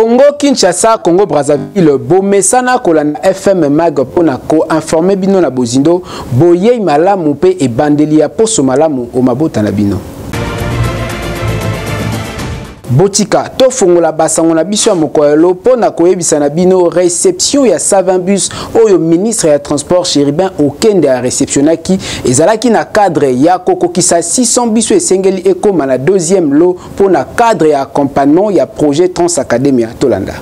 Congo Kinshasa, Congo Brazzaville, bomesana kolanda FM Mag mpona ko-informe bino na bozindo, boyei malamu mpe ebandeli ya poso malamu o mabota na bino. Botika tofongola basango na biso ya mokolo mpo na koyebisa na bino reception ya 120 bus oyo ministre ya transport Chérubin Okende a receptionnaki ezalaki na cadre ya kokokisa 600 bus esengeli ekoma na deuxième lot mpo na cadre ya accompagnement ya projet Transacademia. Tolanda.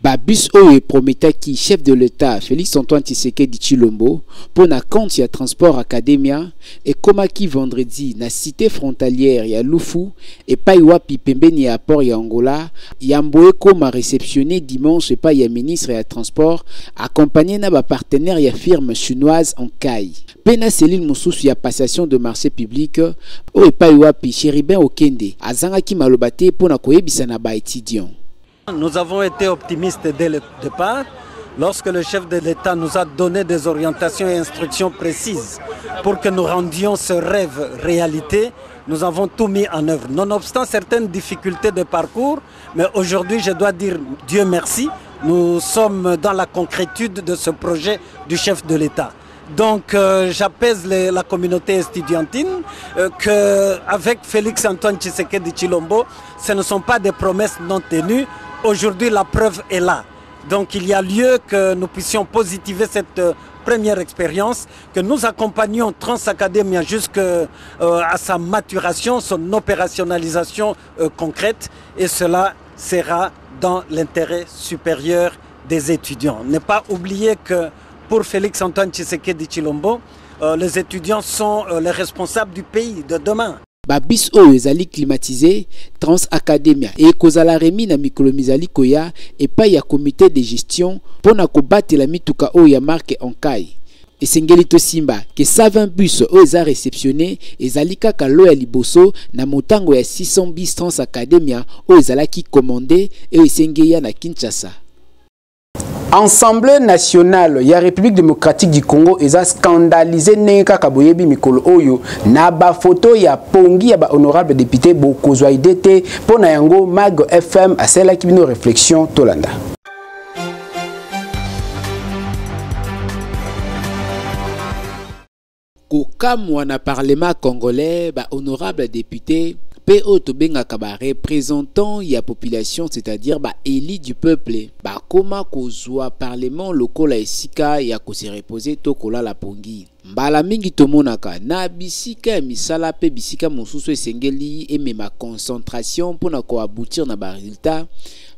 Ba bus oyo eprometaki chef de l'État Félix Antoine Tshisekedi Tshilombo mpo na compte ya Transport Academia ekomaki vendredi na cité frontalière ya Lufu epai wapi pembeni ya port ya Angola, yambo ekoma réceptionné dimanche epai ya ministre ya transport accompagné na ba partenaires ya firme chinoise Ankai mpe na cellule mosusu ya passation de marché public oyo epai wapi Chérubin Okende azangaki maloba te mpo na koyebisa na ba étudiants. Nous avons été optimistes dès le départ. Lorsque le chef de l'État nous a donné des orientations et instructions précises pour que nous rendions ce rêve réalité, nous avons tout mis en œuvre. Nonobstant certaines difficultés de parcours, mais aujourd'hui, je dois dire Dieu merci, nous sommes dans la concrétude de ce projet du chef de l'État. Donc j'apaise la communauté estudiantine qu'avec Félix Antoine Tshisekedi Tshilombo, ce ne sont pas des promesses non tenues. Aujourd'hui, la preuve est là. Donc il y a lieu que nous puissions positiver cette première expérience, que nous accompagnions Transacademia jusqu'à sa maturation, son opérationnalisation concrète, et cela sera dans l'intérêt supérieur des étudiants. Ne pas oublier que pour Félix Antoine Tshisekedi Tshilombo, les étudiants sont les responsables du pays de demain. Ba bus oyo ezali climatisé Transacademia ekozala remis na mikolo mizali koya epai ya comité de gestion mpona kobatela mituka oyo ya marque Ankai. Esengeli tosimba ke 120 bus oyo eza réceptionné ezali kaka lo ya liboso na motango ya 600 bus Transacademia oyo ezalaki commandé oyo esengeli ya na Kinshasa. Assemblée nationale ya République démocratique du Congo eza scandalisé ndenge kaka boyebi mikolo oyo na ba photo ya pongi ya ba honorable député bokozwa idée te mpo na yango Mag FM asalaki bino réflexion. Tolanda. Kokamwa na parlement congolais ba honorable député pe oyo tobengaka ba représentant ya population, c'est-à-dire ba élu du peuple, bakoma kozwa parlement lokola esika ya kose reposer to kolala pongi. Mbala mingi tomonaka na bisika ya misala pe bisika mosusu esengeli emema concentration mpona koaboutir na ba résultat.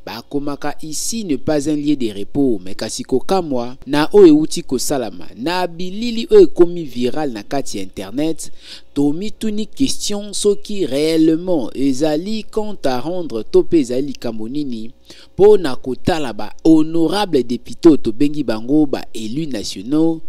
Bakomaka ici n'est pas un lieu de repos, mais kasi kokamwa na oyo euti kosalama na bilili oyo ekomi viral na kati ya internet. Tomituni question soki réellement ezali compte à rendre to pe ezali likambo nini mpo na kotala ba honorable député oyo tobengi bango ba élus nationaux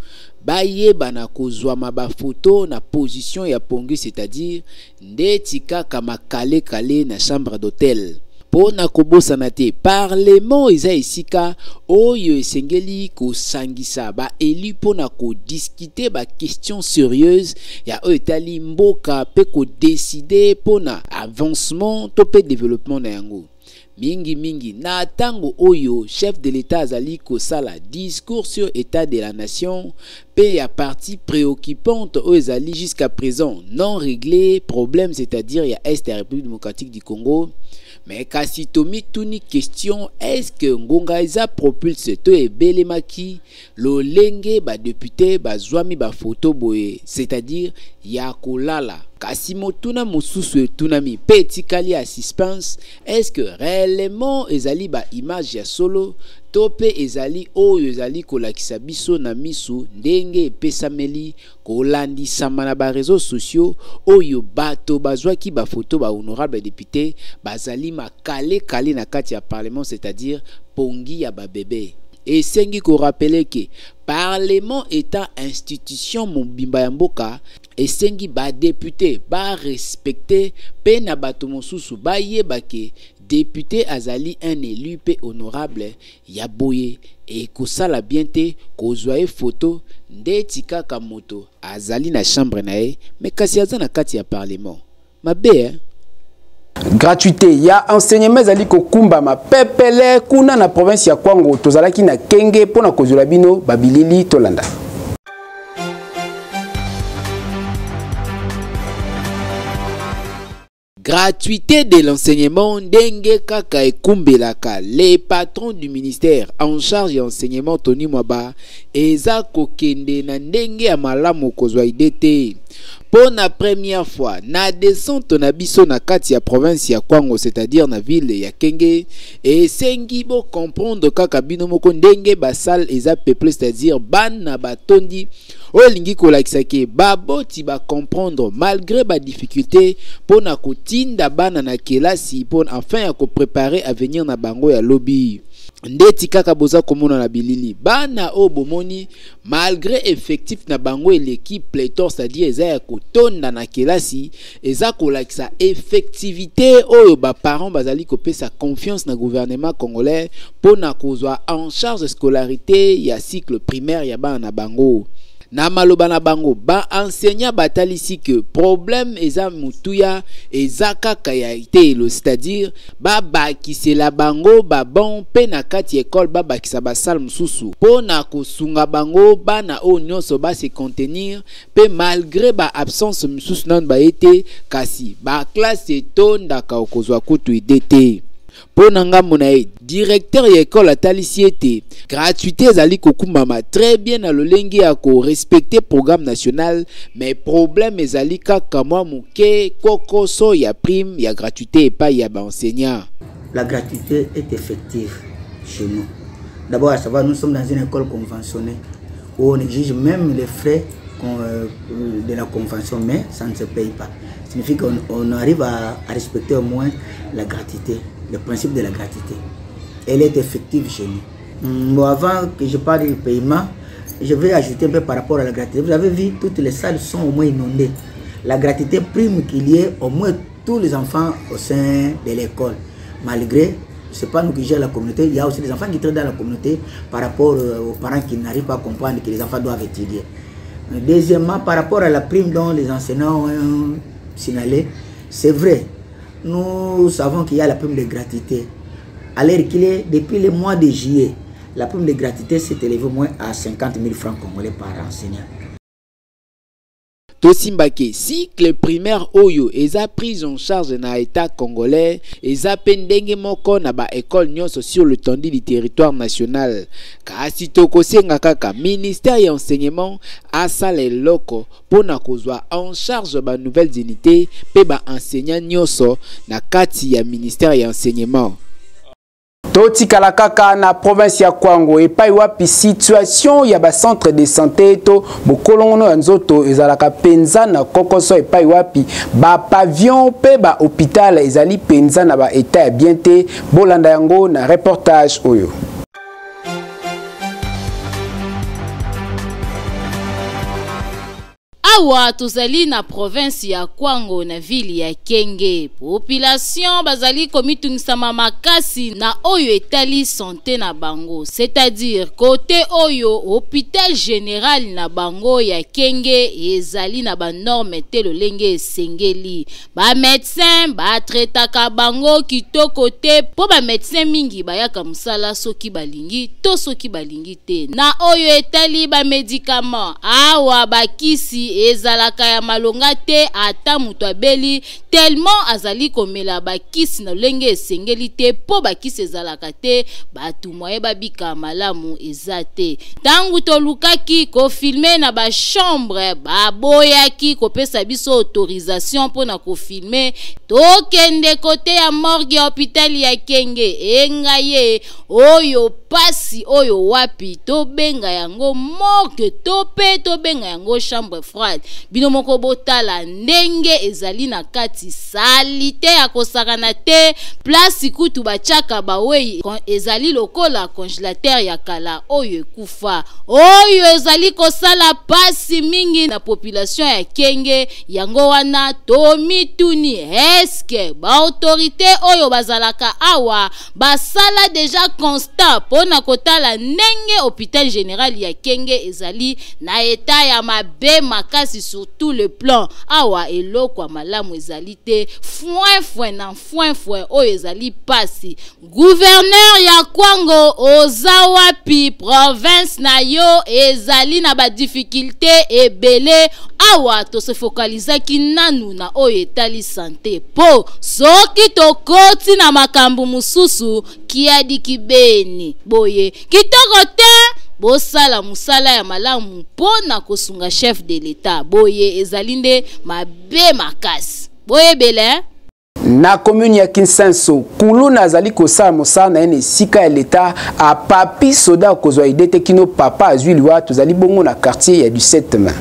bayeba na kozwama ba photo na position ya pongi, c'est-à-dire ndeti kaka makalekale na chambre d'hôtel. Mpo na kobosana te parlement eza esika oyo esengeli kosangisa ba élu mpo na kodiskute ba question sérieuse ya oyo etali mboka mpe kodeside mpo na avancement to mpe développement na yango. Mingi mingi na ntango oyo chef de l'État azali kosala discours sur état de la nation pe ya partie préoccupante oyo ezali jusqu'à présent non réglé problème, c'est-à-dire ya Est ya République démocratique du Congo. Mais kasi tomituni question, est-ce que ngonga eza propulse to ebelemaki lolenge ba député bazwami ba photo boye, c'est-à-dire ya kolala? Kasi motuna mosusu etunami pe etikali ya suspense, est-ce que réellement ezali ba image ya solo to pe ezali oyo ezali kolakisa biso na misu ndenge epesameli kolandisama na ba réseaux sociaux oyo bato bazwaki ba photo ba honorable député bazali makale kale na kati ya parlement, c'est-à-dire pongi ya ba bébé. Esengi ko rappeler que parlement étant institution mobimba ya mboka, esengi ba député ba respecter pe na bato mosusu bayeba ke Depute azali un elu pe honorable ya boye ekosala bien te kozwa ye photo ndeti kaka moto azali na chambre na ye mais kasi aza na kati ya parlement. Mabe hein? Gratuité ya enseignement ezali kokumbama pepele kuna na province ya Kwango. Tozalaki na Kenge mpona kozwela bino babilili, tolanda. Gratuité de l'enseignement ndenge kaka ekumbelaka les patrons du ministère en charge ya enseignement Tony Mwaba eza kokende na ndenge ya malamu kozwa idée te. Mpo na première fois na descente na biso na kati ya province ya Kwango, c'est-à-dire na ville ya Kenge, esengi bo comprendre kaka bino moko ndenge ba salle eza peuplée, c'est-à-dire bana batondi. Oyo elingi kolakisa ke baboti ba comprendre malgré ba difficulté mpo na kotinda bana na kelasi mpo afin ya kopréparer avenir na bango ya lobi. Ndeti kaka boza komona na bilili, bana oyo bomoni malgré effectif na bango eleki pléthore, c'est-à-dire eza ya kotonda na kelasi, eza kolakisa effectivité oyo ba parents bazali kopesa confiance na gouvernement congolais mpo na kozwa en charge scolarité ya cycle primaire ya bana na bango. Na maloba na bango, ba enseignant batalisi ke problème eza motuya eza kaka ya eteyelo, c'est-à-dire babakisela bango babon mpe na kati ya ekole babakisa basale mosusu mpo na kosunga bango bana oyo nyonso base contenir. Mpe malgré ba absence mosusu nanu baye te, kasi baklasse etondaka okozwa kutu idée te. Mpo na ngambo na ye, directeur ya ekole atalisi ete gratuité ezali kokumbama très bien na lolenge ya korespecter programme national, mais problème ezali kaka mwa moke kokoso ya prime ya gratuité epai ya baenseignant. La gratuité est effective chez nous. D'abord, à savoir, nous sommes dans une école conventionnée où on exige même les frais de la convention, mais ça ne se paye pas. Ça signifie qu'on on arrive à respecter au moins la gratuité, le principe de la gratuité. Elle est effective chez nous. Bon, avant que je parle du paiement, je vais ajouter un peu par rapport à la gratuité. Vous avez vu, toutes les salles sont au moins inondées. La gratuité prime qu'il y ait au moins tous les enfants au sein de l'école. Malgré, ce n'est pas nous qui gérons la communauté, il y a aussi des enfants qui traînent dans la communauté par rapport aux parents qui n'arrivent pas à comprendre que les enfants doivent étudier. Deuxièmement, par rapport à la prime dont les enseignants ont signalé, c'est vrai, nous savons qu'il y a la prime de gratuité. À l'heure qu'il est, depuis le mois de juillet, la prime de gratuité s'est élevée au moins à 50 000 francs congolais par enseignant. Tosimbake cycle primaire oyo eza prise en charge na état congolais, eza pe ndenge moko na ba école nyonso sur l'étendue du territoire national. Kasi tokosenga kaka ministère ya enseignement asala eloko mpona kozwa en charge ba nouvelles unités mpe ba enseignant nyonso na kati ya ministère ya enseignement. Totikala kaka na province ya Kwango epai wapi situation ya bacentre de santé to bokolongono ya nzoto ezalaka mpenza na kokoso, epai wapi bapavillon mpe bahôpital ezali mpenza na baétat ya bien te. Bolanda yango na reportage oyo. Awa tozali na province ya Kwango, na ville ya Kenge. Population bazali komitungisama makasi na oyo etali santé na bango, c'est-à-dire côté oyo hôpital général na bango ya Kenge ezali na banorme te lolenge esengeli. Bamédecin batraitaka bango kitoko te, mpo bamédecin mingi bayaka mosala soki balingi to soki balingi te. Na oyo etali bamédicament, awa bakisi ezalaka ya malonga te. Ata moto abeli, tellement azali komela bakisi na lolenge esengeli te, mpo bakisi ezalaka te, bato moye babika malamu eza te. Ntango tolukaki kofilmer na bachambre, baboyaki kopesa biso autorisation mpona kofilmer. Tokende côté ya morgue ya hôpital ya Kenge, engai ye oyo pasi oyo wapi, tobenga yango morgue to mpe tobenga yango chambre froide. malade. Bino moko botala ndenge ezali na kati salite ya kosakana te. Place kutu batiaka bawei ezali lokola congélateur ya kala oyo ekufa, oyo ezali kosala pasi mingi na population ya Kenge. Yango wana tomituni, eske baautorité oyo bazalaka awa basala deja constat mpona kotala ndenge hôpital général ya Kenge ezali na eta ya mabe makasi sur tout le plan? Awa eloko ya malamu ezali te, foin foin na foin foin, oyo ezali pasi. Gouverneur ya Kwango, oza wapi? Province na yo ezali na badifficulté ebele. Awa tosefokalizaki nanu na oyo etali santé, mpo soki tokoti na makambo mosusu, kiadi kibeni boye kitoko te. Bosala mosala ya malamu mpo na kosunga chef de l'État. Boye ezali nde mabe makasi, boyebele. Na commune ya Kinsenso, kuluna azali kosala mosala na ye na esika ya leta, apapi soda akozwa ide te kino papa azwi liwa. Tozali bongo na quartier ya du 7 mai.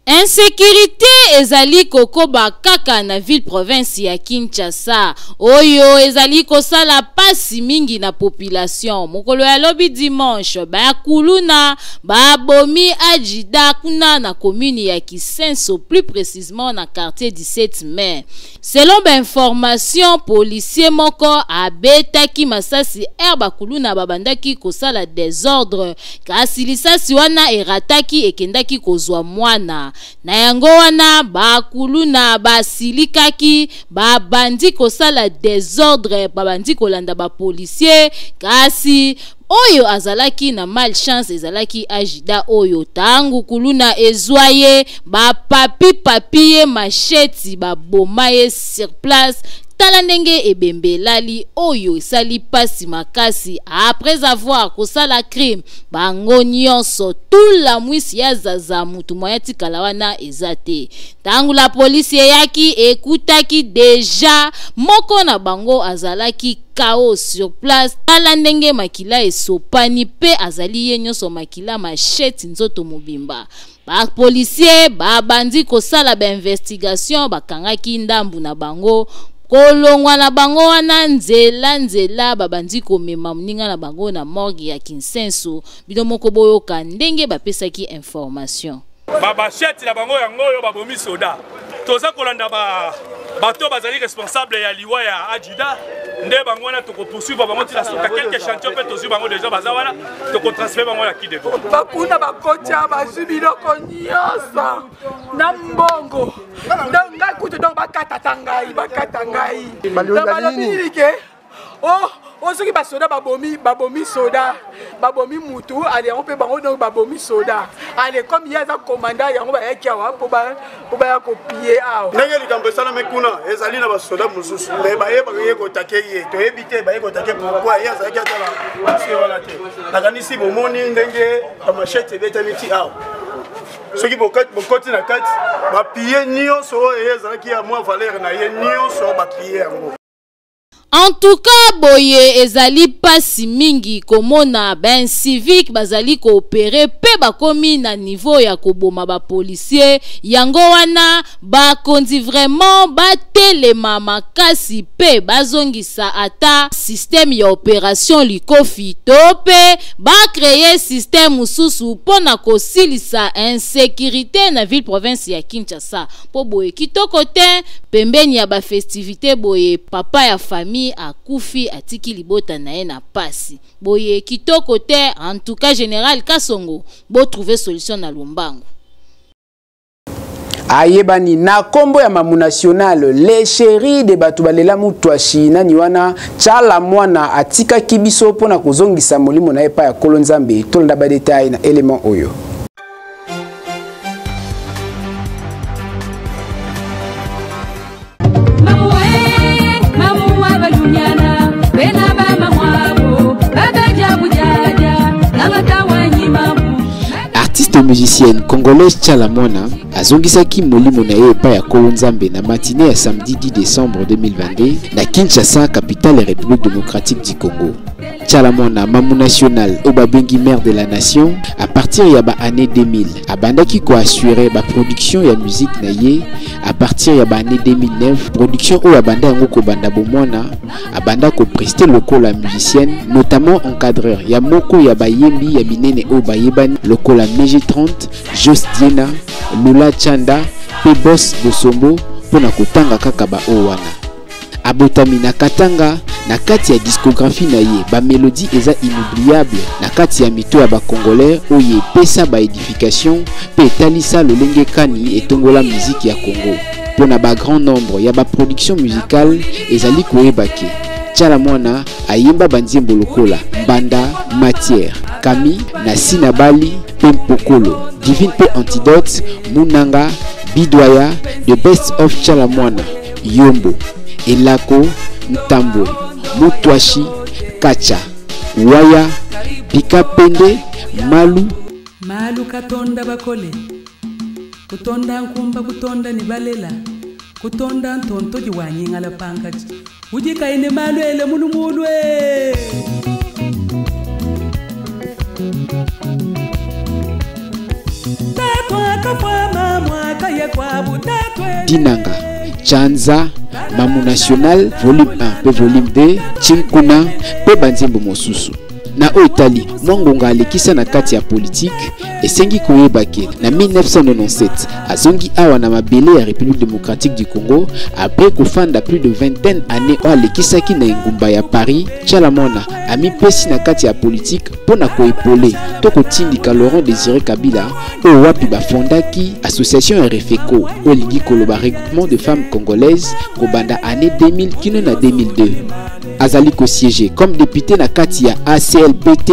Insécurité ezali kokoba kaka na ville province ya Kinshasa, oyo ezali kosala pasi mingi na population. Mokolo ya lobi dimanche, bakuluna babomi ajida kuna na commune ya Kisenso, plus précisément na quartier 17 mai. Selon bainformation, policier moko abetaki masasi ere bakuluna babandaki kosala désordre, kasi lisasi wana erataki, ekendaki kozwa mwana na yango. Wana bakuluna basilikaki, babandi kosala désordre, babandi kolanda bapolicier, kasi oyo azalaki na malchance ezalaki ajida oyo ntango kuluna ezwa ye, bapapi papi ye machette, baboma ye sur place. Tala ndenge ebembe elali, oyo esali mpasi makasi. Après avoir kosala crime, bango nyonso tula mwisi ya zaza, mutu moya tikala wana eza te. Ntango la polisi eyaki, ekutaki deja moko na bango azalaki KO sur place. Tala ndenge makila esopani, mpe azali ye nyonso makila, machette nzoto mobimba. Bapolisier babandi kosala bainvestigation, bakangaki ndambu na bango. Kolongwa na bango wana, nzela nzela, babandi komema moninga na bango na morgue ya Kinsenso. Bino moko boyoka ndenge bapesaki information. Bamachette na bango yango oyo babomi soda. Toza kolanda bato bazali responsable ya liwa ya ajida, nde bango wana tokopoursuivre bango ntina suka. Quelque échantillon mpe tozwi bango déjà, baza wana, tokotransfere bango na kidebo. Bakuna bakotya, bazwi biloko nyonso na mbongo. Donc ngai kutu, donc bakata ta ngai, bakata ngai. Donc balobi nini ke o o soki basoda babomi, babomi soda, babomi mutu ale yango mpe bango, donc babomi soda ale comme ye aza commandant yango, bayaki awa mpo baya kopiller awa. Ndenge likambo esalami kuna, ezali na basoda mosusu, me bayebaka ye kotake ye, toyebi te baye kotake pourquoi. Ye azalaki ata na dossier wana te. Nakanisi bomoni ndenge bamachette ebetami ti awa. Soki bokoti na kati, bapiller nyonso oyo ye ezalaki ya mwa valeur na ye, nyonso bapiller yango. En tout cas, boye ezali mpasi mingi komona baincivique bazali koopérer mpe bakomi na niveau ya koboma bapolisier. Yango wana bakonzi vraiment batelema makasi mpe bazongisa ata système ya opération likofi to mpe bacréer système mosusu mpo na kosilisa insécurité na ville province ya Kinshasa, mpo boye kitoko te. Pembeni ya bafestivité boye, papa ya famille akufi, atiki libota na ye na pasi. Boye kitoko te. En tout cas, général Kasongo, botrouve solution na lombango. Ayebani na nkombo ya Mamu National, le chéri de bato balela mutwashi nani wana, Tshala Mwana, atikaki biso mpona kozongisa molimo na ye epai ya Nkolo Nzambe. Tolanda badétail na élément oyo. Artiste musicienne congolaise Tshala Mwana. Azongisaki molimo na ye epai ya Nkolo Nzambe na matinee ya samedi 10 decembre 2022 na Kinshasa, capitale ya République démocratique du Congo. Tshala Mwana, Mamu National oyo babengi mère de la nation, à partir ya ba année 2000 abandaki ko assurer ba production ya musique na ye. À partir ya ba année 2009, production oyo abanda yango kobanda bomwana, abanda ko prester lokola musicienne, notamment encadreur ya moko ya bayembi ya minene oyo bayebani lokola MG30, Jos Diena, Lula Chanda mpe Boss Bosombo, mpo na kotanga kaka ba oyo wana. Abotami na Katanga. Na kati ya discographie na ye, ba melodie eza inoubliable na kati ya mito ya ba Congolais, oyo epesa ba edification mpe etalisa lolenge kani etongola miziki ya Congo. Mpo na ba grand nombre ya ba production musicale, ezali koyeba ke Tshala Mwana ayemba banzembo lokola Mbanda, Matière, Kami, na Sinabali mpe Mpokolo, Divine mpe Antidote, Munanga, Bidwaya, The Best of Tshala Mwana, Yombo, Elako, Ntambwe, Mutwashi, Kacha, Waya, Pika Pende, Malu, Malu katonda bakole kutonda nkumba kutonda ni balela kutonda ntontoji wanyingala pankaji ujikaine malwele mulumulwe. Dinanga, Chanza, Mamu National volume 1 mpe volume 2, Chinkuna mpe banzembo mosusu. Na oyo etali mwa ngonga alekisa na kati ya politike, esengi koyeba ke na 1997 azongi awa na mabele ya République démocratique du Congo après kofanda plus de vingtaine année oyo alekisaki na engumba ya Paris. Tshala Mwana amipesi na kati ya politike mpo na koepole to kotindika Laurent Désiré Kabila, oyo wapi bafondaki association ya Refeco, oyo elingi koloba regroupement de femmes congolaises, kobanda année 2000 kino na 2002. Azali kosiéger comme député na kati ya ACLPT,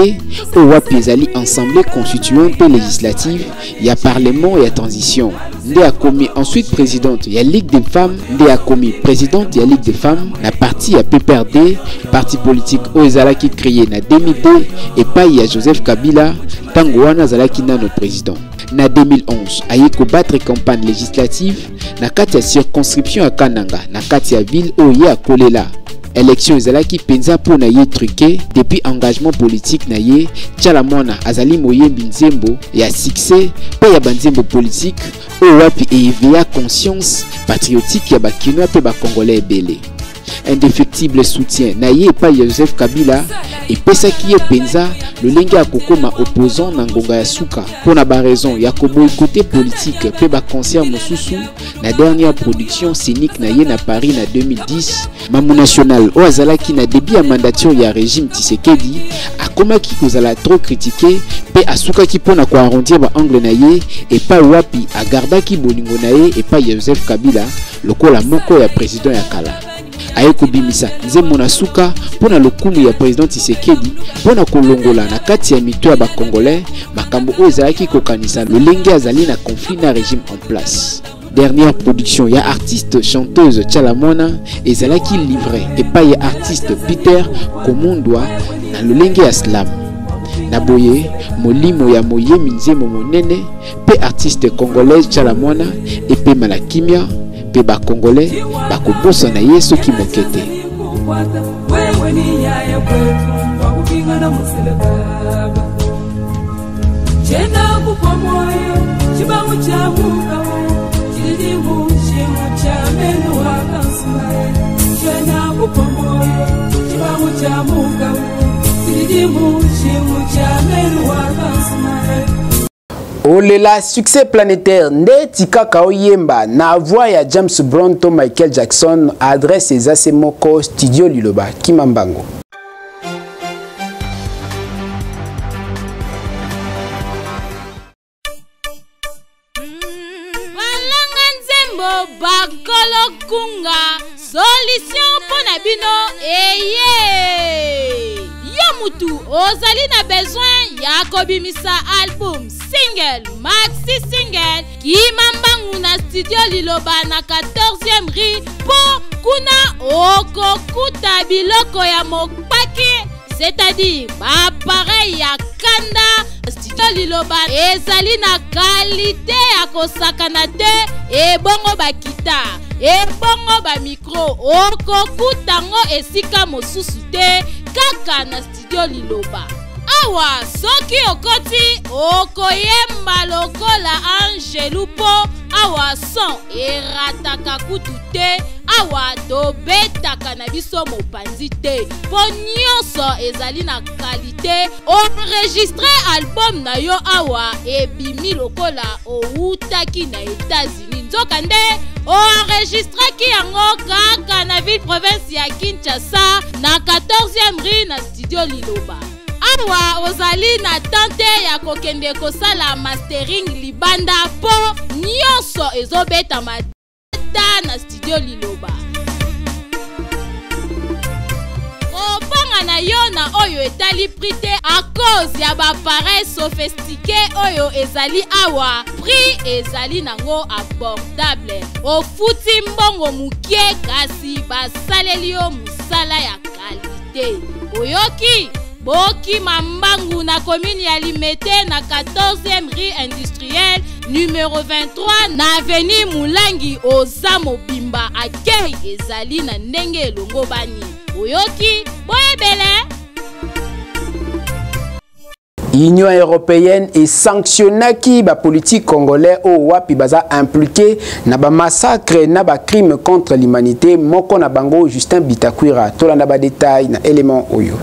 oyo wapi ezali Assemblée constituante mpe législative ya parlement ya transition. Nde akomi ensuite présidente ya Ligue des femmes, nde akomi présidente ya Ligue des femmes na parti ya PPRD, parti politique oyo ezalaki créé na 2002 epai ya Joseph Kabila, ntango wana azalaki nano président. Na 2011, aye kobattre campagne législative na kati ya circonscription ya Kananga, na kati ya ville oyo ye akolela. Élection ezalaki mpenza mpo na ye truqué. Depuis engagement politique na ye, Tshala Mwana azali moyembi nzembo ya succès mpe ya banzembo politique oyo wapi eéveilla conscience patriotique ya bakinois mpe bacongolais ebele. Indéfectible soutien na ye epai ya Joseph Kabila epesaki ye mpenza lolenge ya kokóma opposant na ngonga ya suka mpo na baraison ya koboycotter politique mpe baconcert mosusu. Na dernière production scénique na ye na Paris na 2010, Mamu National oyo azalaki na début ya mandature ya régime Tshisekedi akomaki kozala trop critiqué mpe asukaki mpo na koarrondir baangle na ye, epai wapi agardaki bolingo na ye epai ya Joseph Kabila lokola moko ya président ya kala. Aye kobimisa nzembo na suka mpo na lokumu ya président Tshisekedi, mpo na kolongola na kati ya mito ya bacongolais makambo oyo ezalaki kokanisa lolenge azali na conflit na régime en place. Dernière production ya artiste chanteuse Tshala Mwana ezalaki livre epai ya artiste Peter Komundwa na lolenge ya slam. Na boye, molimo ya moyemi nzembo monene mpe artiste congolaise Tshala Mwana epema na kimia, mpe bacongolais bakobosana ye soki moke te. Wewe ni yaya kwetu wakupingana muselekaba chena kupwa moyo chibangu cha mugabo chilimu chimu cha meno wakansumae chena kupwa moyo chibangu cha mugabo chilimu chimu cha meno wakansumae. Olela succès planétaire ndeti kaka oyemba na voix ya James Brown to Michael Jackson. Adresse eza se moko, studio Liloba Kimambango. Balanga nzembo bakolo kunga solution mpo na bino eye. Yo mutu ozali na besoin ya kobimisa album, single, maxi single, kima mbangu na studio Liloba na 14e rue, mpo kuna okokuta biloko ya mopaki, c'est-à-dire baappareil ya kanda. Studio Liloba ezali na kalite ya kosakana te. Ebongo bakita, ebongo bamikro, okokuta ngo esika mosusu te, kaka na Studio Liloba. Awa soki okoti okoyemba lokola angelu, mpo awa son erataka kutu te. Awa tobetaka na biso mopanzi te, mpo nyonso ezali na kalite. Enregistre album na yo awa, ebimi lokola owutaki na États-Unis, nzokande oenregistraki yango kaka na ville province ya Kinshasa, na 14e rue, na Studio Liloba. Awa ozali na tante ya kokende kosala mastering libanda, mpo nyonso ezobetama ta na Studio Liloba. Kobanga na yo na oyo etali prix te, à cause ya baappareil sophistiqué oyo ezali awa, prix ezali nango abordable. Ofuti mbongo mokie, kasi basaleli yo mosala ya kalite. Oyoki? Bokima mbangu na commune ya Limete, na 14e rue Industrielle, numéro 23, na avenue Mulangi. Oza mobimba, akei ezali na ndenge elongo bani. Oyoki? Boyebele. Union européenne esanctionnaki bapolitique congolais oyo wapi baza impliqué na bamassacre na bacrime contre l'humanité, moko na bango Justin Bitakwira. Tolanda badetail na élément oyo.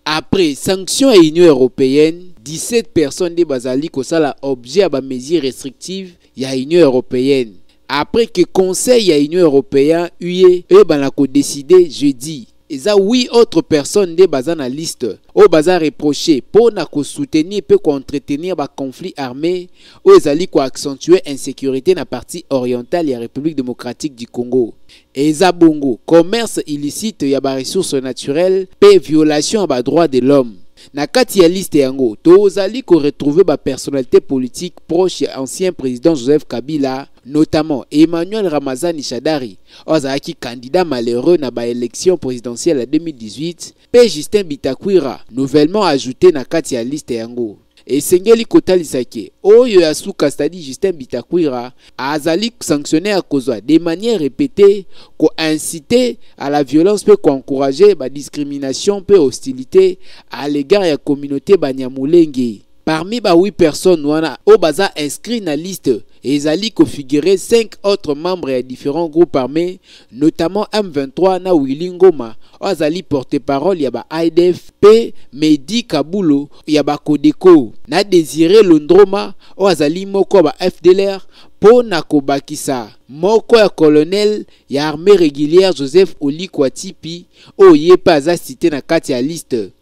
Après sanction ya Union européenne, 17 personnes nde bazali kosala objet ya bamesure restrictive ya Union européenne, après que Conseil ya Union européenne, UE, eyebana kodécider jeudi. Eza 8 autres personnes nde baza na liste oyo baza reproché mpo na kosoutenir mpe koentretenir baconflit armé oyo ezali koaccentuer insécurité na partie orientale ya République démocratique du Congo. Eza bongo commerce illicite ya baressources naturelles mpe violation ya badroit de l'homme. Na kati ya liste yango, tozali koretrouver bapersonnalité politique proche ya ancien président Joseph Kabila, notamment Emmanuel Ramazani Shadari, oyo azalaki candidat malheureux na baélection présidentielle ya 2018, mpe Justin Bitakwira, nouvellement ajouté na kati ya liste yango. Esengeli kotalisa ke oyo ya suka, c'est-à-dire Justin Bitakwira, azali sanctionné ya kozwa de manière répétée koinciter à la violence mpe koencourager badiscrimination mpe hostilité à l'égard ya communauté Banyamulenge. Parmi ba 8 personnes wana oyo baza inscrit na liste, ezali kofigurer 5 autres membres ya différents groupes armés, notamment M23 na Willy Ngoma oyo azali porte-parole ya ba ADF, mpe Medi Kabulo ya baCODECO, na Désiré Londroma oyo azali moko ya ba FDLR, mpo na kobakisa moko ya colonel ya armée régulière Joseph Olikwa Tipi, oyo ye mpe aza cité na kati ya liste.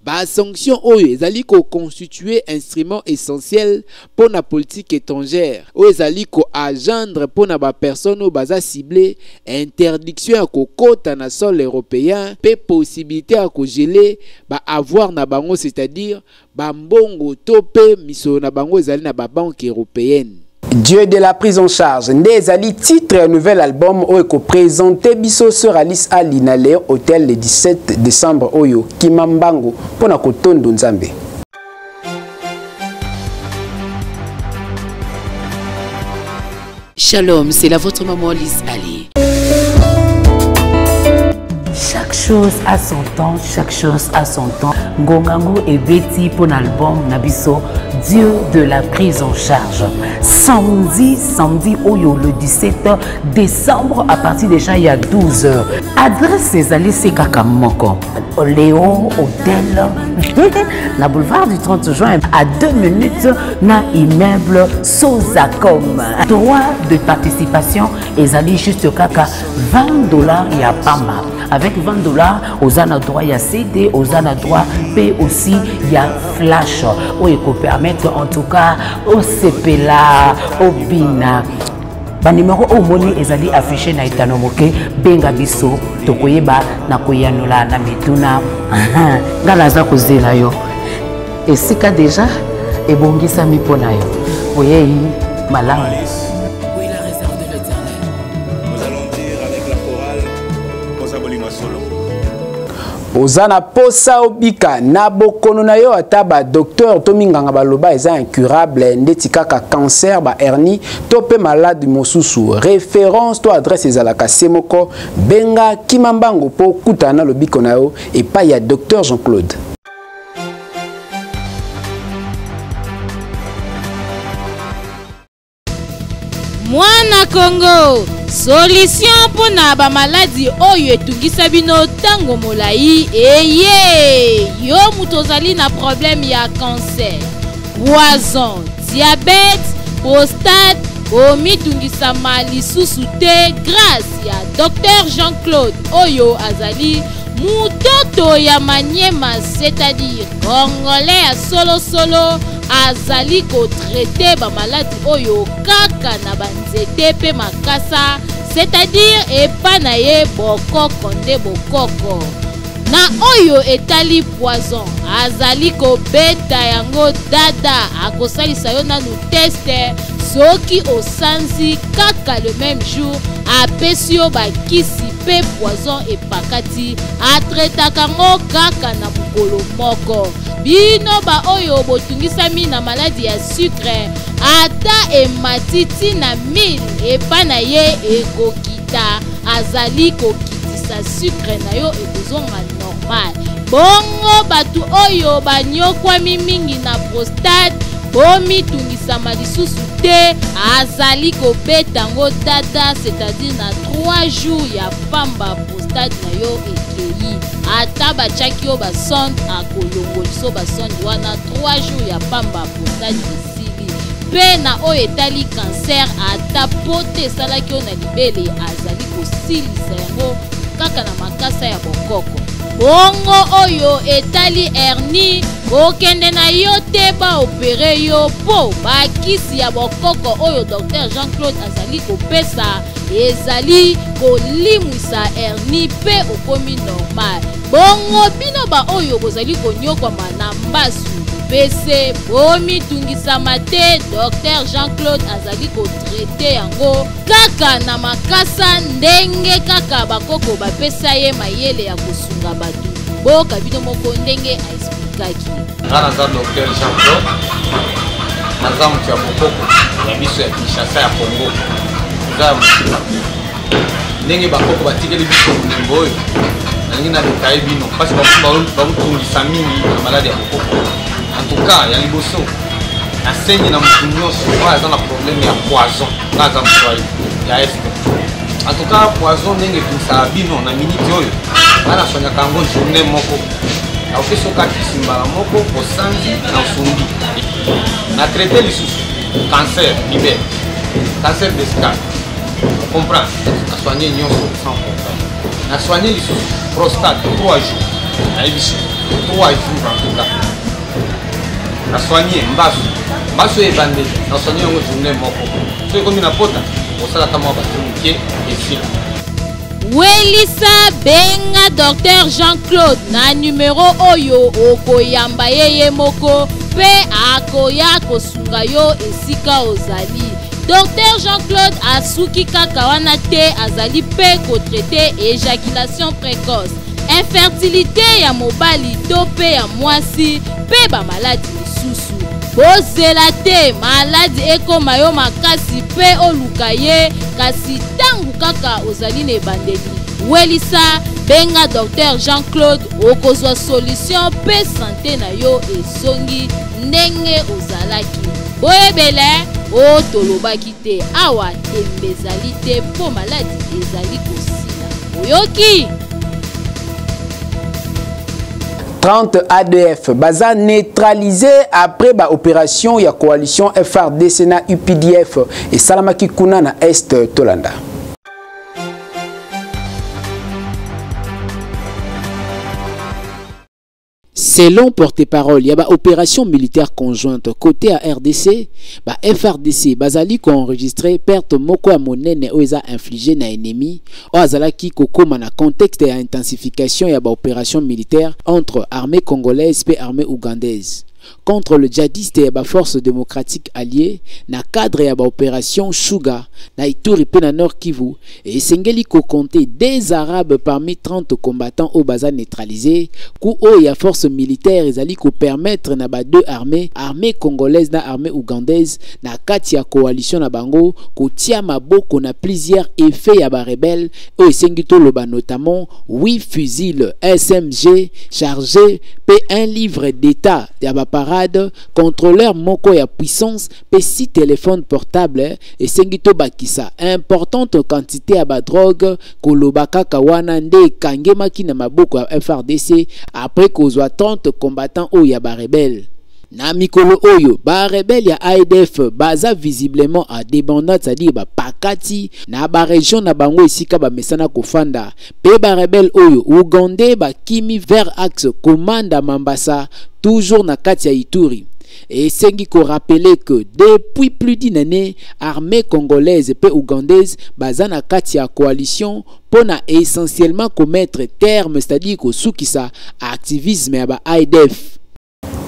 Basanction oyo ezali koconstituer instrument essentiel mpo na politique étrangère oyo ezali koagendre mpo na bapersone oyo baza ciblé interdiction ya kokɔta na sol européen mpe possibilité ya kogeler baavoir na bango, c'est-à-dire bambongo to mpe misolo na bango ezali na babanke européenne. Dieu de la prise en charge nde ezali titre ya nouvel album oyo ekoprésente biso Sœur Alice Ali na Léon Hotel le 17 décembre oyo. Kima mbango mpo na kotondo Nzambe. Shalom, c'est la votre maman Alice Ali. Chaque chose a son temps, chaque chose a son temps. Ngongango et Betty pour l'album na biso, Dieu de la prise en charge. Samedi, samedi, oyo, le 17 décembre, à partir déjà il y a 12 heures. Adresse ezali se kaka moko. Léon Hôtel, na boulevard du 30 juin, à 2 minutes, na immeuble Sozacom. Droit de participation, ezali juste kaka 20 $ ya pamba. Avec 20 $, oza na droit ya CD, oza na droit mpe aussi ya flash oyo ekopermettre en tout cas osepela, obina. Banimero oyo omoni ezali affiché na etano moke, benga biso, tokoyeba na koyanola na mituna. Ngai naza kozela yo, esika deja ebongisami mpo na yo. Oyei malamu. Oui, la réserve de l'Éternel. Nous allons dire avec la chorale Oza Bolingo Solo. Oza na posa obika na bokono na yo ata ba docteur to minganga baloba eza incurable ndeti kaka cancer ba hernie to pe malade mosusu référence to adresse ezalaka se moko benga kima mbango po okutana na lobiko na yo epai ya docteur Jean-Claude. Mwana Congo, solution mpo na bamaladi oyo etungisa bino ntango molai eye. Yo moto ozali na problème ya cancer, poison, diabète, prostate, omitungisama lisusu te grâce ya Dr Jean-Claude oyo azali mutoto ya Maniema, c'est-à-dire congolais ya solosolo azali kotraite bamaladi oyo kaka na banzete mpe makasa, c'est-à-dire epa na ye bokoko nde bokoko. Na oyo etali poison, azali kobeta yango dada, akosalisa yo nanu teste soki osanzi kaka le même jour apesi yo bakisi mpe poison epakati, atretaka yango kaka na mokolo moko. Bino baoyo botungisami na maladi ya sucre, ata emati ti na 1000 epa na ye ekokita, azali kokitisa sucre na yo ekozonga normal. Bongo bato oyo banyokwami mingi na prostate, bomitungisama lisusu te, azali kobeta yango dada, c'est-à-dire na 3 jours ya pamba prostate na yo ekei. Ata batiaki yo basonde, akolongoliso basonde wana 3 jours ya pamba prostate esili. Mpe na oyo etali cancer, ata pote esalaki yo na libele, azali kosilisa yango kaka na makasa ya bokoko. Bongo oyo etali hernie, kokende na yo te baopere yo mpo bakisi ya bokoko oyo Dr Jean-Claude azali kopesa ezali kolimwisa hernie mpe okomi normal. Bongo bino baoyo bozali konyokwama na mbasu pese, bomitungisama te, Dr Jean-Claude azali kotraite yango kaka na makasa ndenge kaka bakoko bapesa ye mayele ya kosunga bato. Boyoka bino moko ndenge aexplikaki. Nga naza Dr Jean-Claude, naza moto ya bokoko ya biso ya Kinshasa ya Congo, eza ya mosika ndenge bakoko batikeli biso molembo oyo nalingi na detaye bino mpasi bakotungisa mingi na maladi ya bokoko. En tout cas ya liboso nasengi na moto nyonso oyo aza na problème ya poison, nga aza moswahili ya este. En tout cas poison ndenge etungisaka bino na miniti oyo, nga naswanyaka yango journée moko, nakopesa okakisi mbala moko osanzi na osumbi. Na traite lisusu cancer libere, cancer de scalp, comprendre, na soigne nyonso sans problème. Na soigne lisusu prostate 3 jours, nayebi so 3 jours. En tout cas na soigne mbasu, mbasu oyo ebandeli na soigne yango journée moko, soki ekomi na pota osalaka mwa bato moke esila. Welisa, benga Dr Jean-Claude na numero oyo okoyamba ye ye moko mpe akoya kosunga yo esika ozali. Dr Jean-Claude asuki kaka wana te, azali mpe kotraite éjaculation précoce, infertilité ya mobali to mpe ya mwasi mpe bamaladi misusu. Bozela te maladi ekoma yo makasi mpe oluka ye, kasi ntango kaka ozali na ebandeli, welisa, benga Dr Jean-Claude, okozwa solution mpe sante na yo ezongi ndenge ozalaki. Boyebele o tolobaki te, awa tembe ezali te mpo maladi ezali kosila. Oyoki? 30 ADF baza neutralisé après ba opération ya coalition FRDC na UPDF esalamaki kuna na Est. Tolanda. Selon porte-parole ya ba opération militaire conjointe côté ya RDC, ba FRDC bazali ko enregistrer perte moko ya monene oyo eza infligé na ennemi oyo azalaki kokóma na contexte ya intensification ya ba opération militaire entre armée congolaise mpe armée ougandaise. contre le djihadiste ya baforce démocratique alliée na cadre ya baopération Shuga na Ituri mpe na Nord Kivu. Esengeli kocompter des Arabes parmi 30 combattants oyo baza neutralisé. Coup oyo ya force militaire ezali kopermettre na ba deux armées, armée congolaise na armée ougandaise, na kati ya coalition na bango, kotia maboko na plusieurs effets ya barebelles oyo esengi toloba, notamment 8 fusils SMG chargés mpe un livre d'état ya baparade, contrôleur moko ya puissance mpe 6 téléphones portables. Esengi tobakisa importante quantité ya badrogue. Koloba kaka wana nde ekangemaki na maboko ya FARDC après kozwa 30 combattants oyo ya barebelles. Na mikolo oyo, barebelles ya ADF baza visiblement en débandade, c'est-à-dire bapakati na barégion na bango esika bamesana kofanda, mpe barebelles oyo ougandais bakimi vers axe Komanda Mambasa, toujours na kati ya Ituri. Esengi korappeler que depuis plus d'une année, armée congolaise mpe ougandaise baza na kati ya coalition mpona essentiellement komettre terme, c'est-à-dire kosukisa activisme ya ba ADF.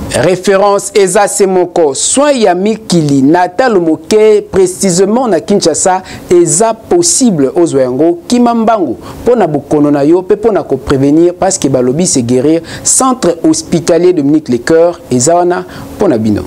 Référence eza se moko, soin ya mikili na talo moke, précisément na Kinshasa, eza possible ozwa yango. Kima mbangu mpo na bokono na yo mpe mpo na koprévenir, parce que balobi se guérir. Centre hospitalier Dominique Lecoeur eza wana mpo na bino.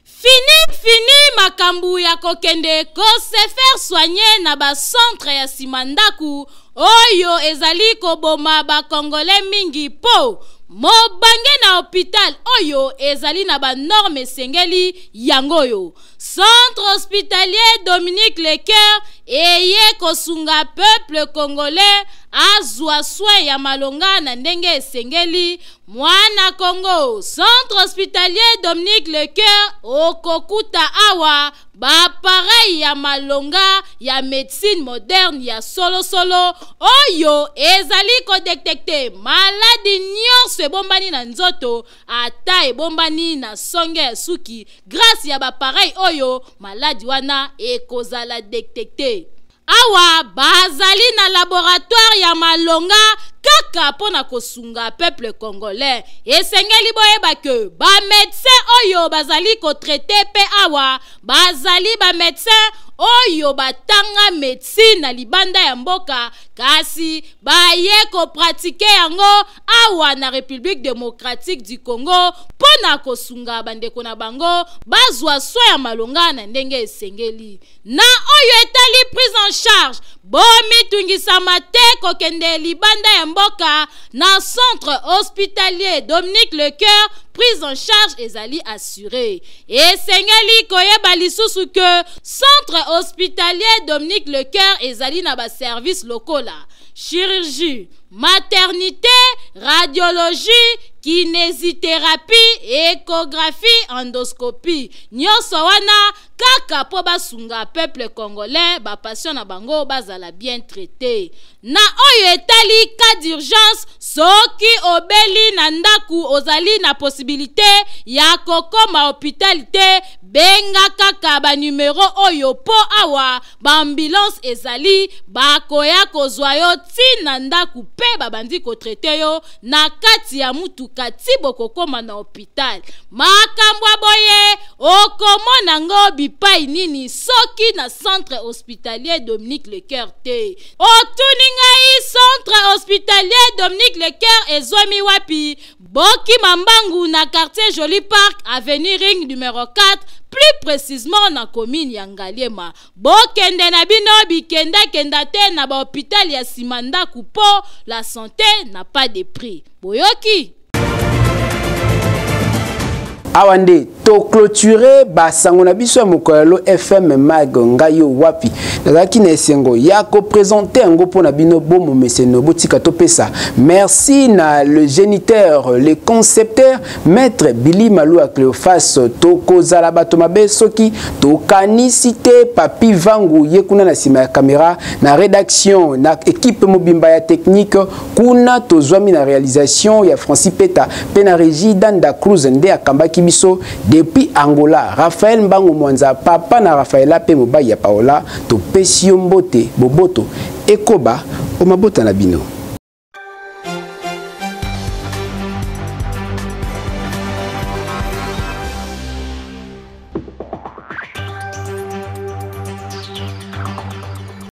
Fini, fini makambo ya kokende kose faire soigner na bacentre ya nsima ndako oyo ezali koboma bakongole mingi, mpo mobange na hôpital oyo ezali na banorme esengeli. Yango oyo Centre hospitalier Dominique Lecoeur eye kosunga peuple congolais azwa soin ya malonga na ndenge esengeli. Mwana Congo, Centre hospitalier Dominique Lecoeur, okokuta awa baappareil ya malonga ya médecine moderne ya solosolo oyo ezali kodétecter maladi nyonso ebombani na nzoto, ata ebombani na songe ya suki. Grâce ya baappareil oyo, maladi wana ekozala détecté. Awa bazali na laboratoire ya malonga kaka mpo na kosunga peuple congolais. Esengeli boyeba ke bamédecin oyo bazali kotraiter mpe awa bazali bamédecin oyo batanga médecine na libanda ya mboka, kasi baye kopratiquer yango awa na République démocratique du Congo mpo na kosunga bandeko na bango bazwa soin ya malonga na ndenge esengeli. Na oyo etali prise en charge, bomitungisama te kokende libanda ya mboka. Na Centre hospitalier Dominique Lecoeur, prise en charge ezali assuré. Esengeli koyeba lisusu ke Centre hospitalier Dominique Lecoeur ezali na baservice lokola chirurgie, maternité, radiologie, kinésithérapie, échographie, endoscopie. Nyonso wana kaka mpo basunga peuple congolais, bapatient na bango bazala bien traité. Na oyo etali cas d'urgence, soki obeli na ndako, ozali na possibilité ya kokoma hôpital te, benga kaka banumero oyo, mpo awa baambulance ezali, bakoya kozwa yo ntina ndako mpe babandi kotraiter yo na kati ya mutuka ti bokokoma na hôpital. Makambo ya boye okomona ngo bipai nini soki na Centre hospitalier Dominique Lecoeur te? Otuni ngai, Centre hospitalier Dominique Lecoeur ezwami wapi? Bokima mbangu na quartier Joli Park, avenue Ring numéro 4, plus précisément na commune ya Ngaliema. Bokende na bino bikendakenda te na bahôpital ya nsima ndako, mpo la santé n'a pas de prix. Boyoki? Awa nde toclôturer basango na biso ya mokolo ya lelo. FM Mag, ngai yo wapi nazalaki na esengo ya koprésenter yango mpo na bino. Bomomeseno, botika topesa merci na le géniteur, le concepteur, maître Billy Malua Cléophas. Tokozala bato mabe soki tokanisi te Papi Vangu, ye kuna na nsima ya caméra, na rédaction, na équipe mobimba ya technique. Kuna tozwami na réalisation ya Francis Peta mpe na régie Danda Cruz nde akambaki biso depuis Angola. Raphaël Mbangu Mwanza, papa na Rafaela mpe mobali ya Paola, topesi yo mbote. Boboto ekoba o mabota na bino.